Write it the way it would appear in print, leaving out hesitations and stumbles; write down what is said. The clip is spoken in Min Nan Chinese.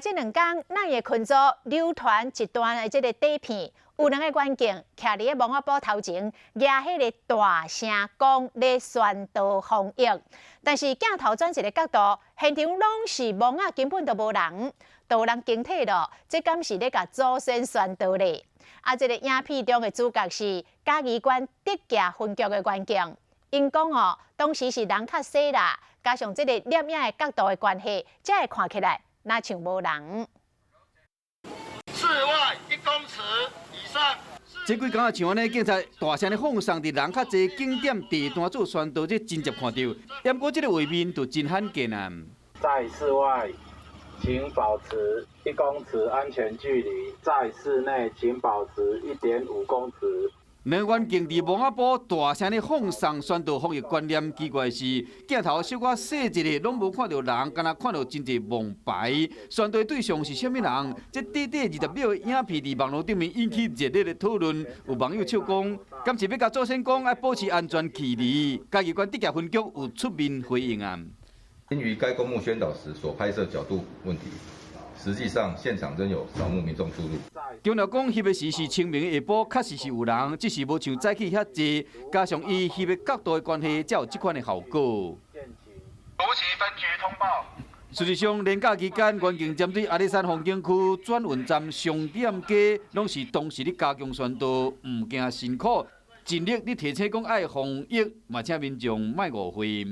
這兩工，咱的群組流傳一段的這个短片，有兩个員警徛佇咧墓仔埔頭前，舉彼个大聲公咧宣導防疫，但是鏡頭轉一个角度，現場攏是墓仔，根本就無人，都有人驚體咯，這敢是咧共祖先宣導咧？啊，這个影片中的主角是嘉義縣竹崎分局的員警，𪜶講哦，當時是人較濟啦，加上這个攝影的角度的關係，才會看起來若像無人。室外1公尺以上。這幾工啊，像按呢，警察大聲咧放送，佇人較濟景點地段做宣導，這真濟看著。毋過這个畫面就真罕見啊。在室外，請保持1公尺安全距離；在室內，請保持1.5公尺。兩員警佇墓仔埔大聲咧放送宣導防疫觀念，奇怪是鏡頭小可細一下，攏無看著人，干焦看著真濟墓牌。宣導對象是啥物人？這短短20秒的影片佇網路頂面引起熱烈的討論。有網友笑講，敢是欲共祖先講愛保持安全距離？嘉義縣竹崎分局有出面回應啊。因於該公墓宣導時所拍攝角度問題。實際上，現場仍有掃墓民眾出入。強調講，翕的時是清明下晡，確實是有人，只是無像早起遐濟，加上伊翕的角度的關係，才有這款的效果。竹崎分局通報。事實上，連假期間，員警針對阿里山風景區轉運站商店街，攏是同時咧加強宣導，毋驚辛苦，盡力咧提醒講愛防疫，嘛請民眾莫誤會。